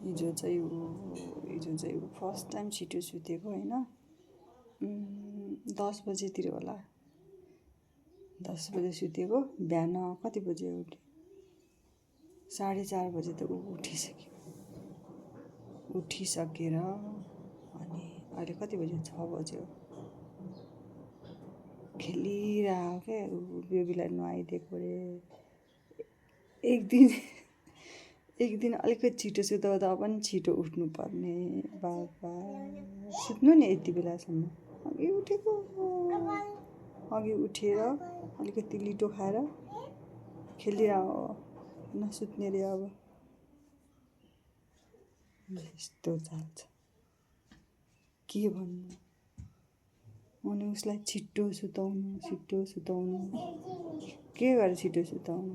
हिजो चाहिँ ऊ फर्स्ट टाइम छिटो सुतेको होइन 10 बजेतिर होला 10 बजे सुतेको बिहान कति बजे उठ्यो 4:30 बजे त ऊ उठिसकेर अनि अहिले कति बज्यो 6 बज्यो खेलिरहेको क्या बेबीलाई नुहाइदिएको अरे एक दिन अलिकति छिटो सुताउँदा पनि छिटो उठ्नुपर्ने बाबा सुत्नु नि यति बेलासम्म अघि उठेर अलिकति लिटो खाएर खेलिरहेको नसुत्ने रे अब यस्तो चाल्छ के भन्नु अनि उसलाई छिट्टो सुताउनु के गरेर छिटो सुताउनु